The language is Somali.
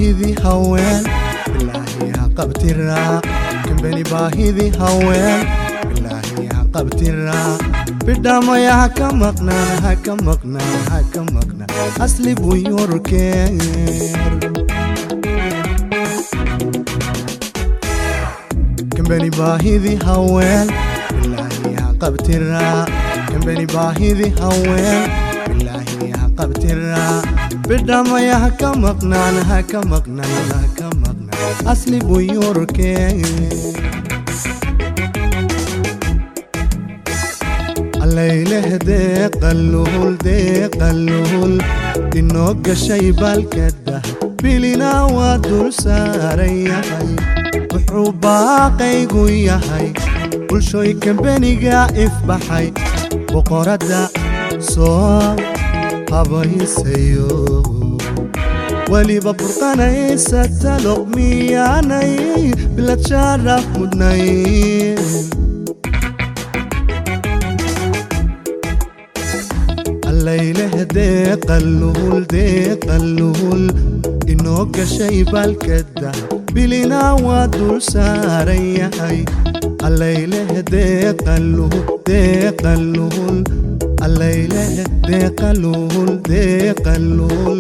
Baahidii haween bilaahi ha qabtiraa, kambani baahidii haween bilaahi ha qabtiraa. Bidhamaya ha ka maqnaan, ha ka maqnaan, ha ka maqnaan asli buyurkeer. Kambani baahidii haween bilaahi ha qabtiraa, kambani baahidii haween bilaahi ha qabtiraa. Bidhamaya ha ka maqnaan, ha ka maqnaan, ha ka maqnaan asli buyurkeer. Allayleh deeqaluhul, deeqaluhul inoo gashay baalkadah, bilina waa dul saaran yahay. Wuxuu baaqaygu yahay bulshooy kambeniga ifbaxay, boqoradda soo habaysayo weliba burqanaysa talo, miyaanay bilad sharaf mudnayn? Allayleh deeqaluhul, deeqaluhul inoo gashay baalkadah, bilina waa dul saaran yahay. Allayleh deeqaluhul, deeqaluhul, allayleh deeqaluhul, deeqaluhul